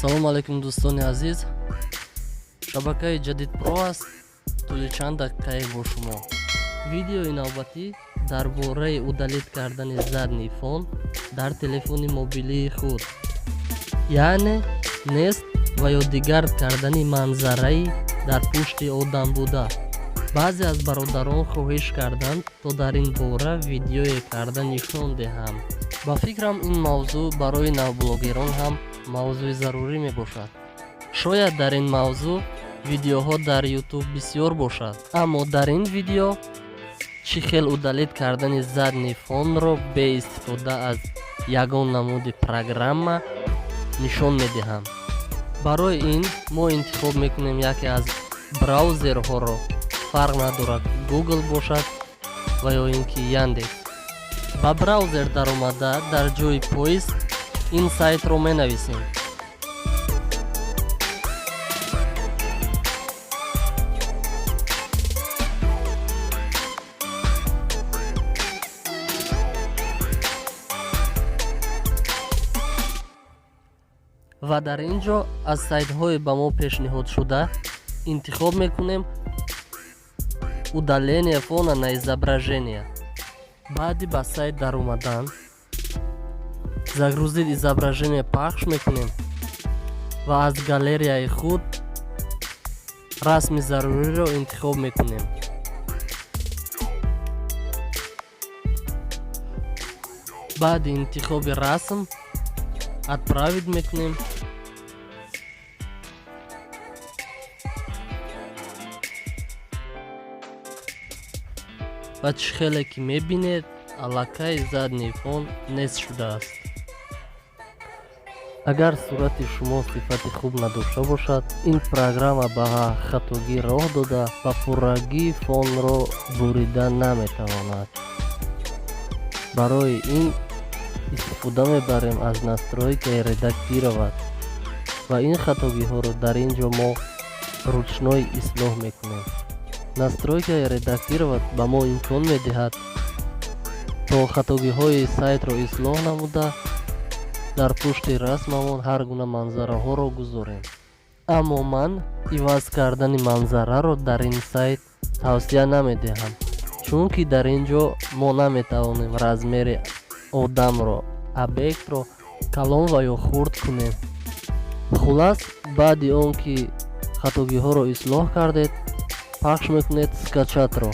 Салому алайкум, дӯстони азиз. Шабакаи Ҷадид Про аст. Тӯли чанд дақиқае бо шумо. Видеои навбатӣ дар бораи удалить кардани задний фон дар телефони мобилии худ, яъне нест ва ё дигар кардани манзараи дар пушти одам буда. Баъзе аз бародарон хоҳиш карданд, то дар ин бора видеое карда нишон диҳам. Ба фикрам, ин мавзӯъ барои навблогерон ҳам мавзӯи зарурӣ мебошад. Шояд дар ин мавзӯъ видеоҳо дар Ютуб бисёр бошад, аммо дар ин видео чӣ хел удалить кардани задний фонро бе истифода аз ягон намуди программа нишон медиҳам. Барои ин мо интихоб мекунем яке аз браузерҳоро, фарқ надорад, Google бошад ва ё ин ки Яндекс. Ба браузер даромада, дар ҷои поиск ин сайтро менависем. Ва дар ин ҷо аз сайтҳои ба мо пешниҳодшуда интихоб мекунем «Удаление фона на изображение». Баъди ба сайт даромадан, «Загрузить изображение» пахш мекунем ва аз галереяи худ расми заруриро интихоб мекунем. Баъди интихоби расм «Отправить» мекунем. Ва чӣ хеле ки мебинед, аллакай задний фон нест шудааст. Агар сурати шумо сифати хуб надошта бошад, ин программа ба хатогӣ роҳ дода, ба пуррагӣ фонро бурида наметавонад. Барои ин истифода мебарем аз настройкаи «Редактировать» ва ин хатогиҳоро дар ин ҷо мо ручной ислоҳ мекунем. Настройкаи «Редактировать» ба мо имкон медиҳад, то хатогиҳои сайтро ислоҳ намуда, дар пушти расмамон ҳар гуна манзараҳоро гузорем. Аммо ман иваз кардани манзараро дар ин сайт тавсия намедиҳам, чунки дар ин ҷо мо наметавонем размери одамро, объектро калон ва ё хурд кунем. Хулас, баъди он ки хатогиҳоро ислоҳ кардед, пахш мекунед «Скачать»-ро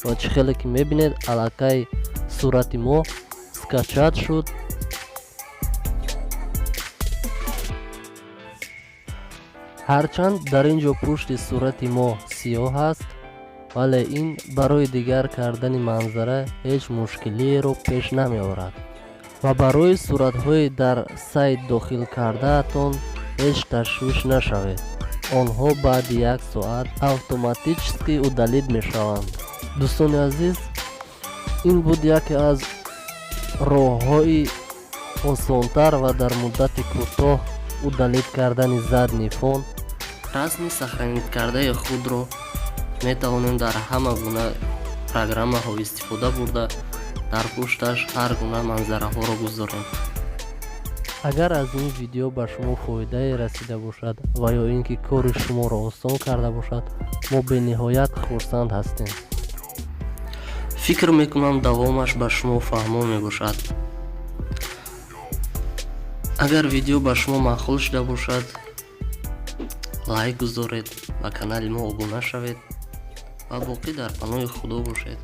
ва чӣ хеле ки мебинед, аллакай сурати мо скачать шуд. Ҳарчанд дар ин ҷо пушти сурати мо сиёҳ аст, вале ин барои дигар кардани манзара ҳеҷ мушкилиеро пеш намеорад ва барои суратҳои дар сайт дохил кардаатон ҳеҷ ташвиш нашавед, онҳо баъди як соат автоматически удалить мешаванд. Дӯстони азиз, ин буд яке аз роҳҳои осонтар ва дар муддати кӯтоҳ удалить кардани задний фон. Расми сохранить кардаи худро метавонем дар ҳама гуна программаҳо истифода бурда, дар пушташ ҳар гуна манзараҳоро гузорем. Агар аз ин видео ба шумо фоидае расида бошад ва ё ин ки кори шуморо осон карда бошад, мо бениҳоят хурсанд ҳастем. Фикр мекунам, давомаш ба шумо фаҳмо мебошад. Агар видео ба шумо маъқул шуда бошад, лайк гузоред, ба канали мо обуна шавед ва боқӣ дар паноҳи Худо бошед.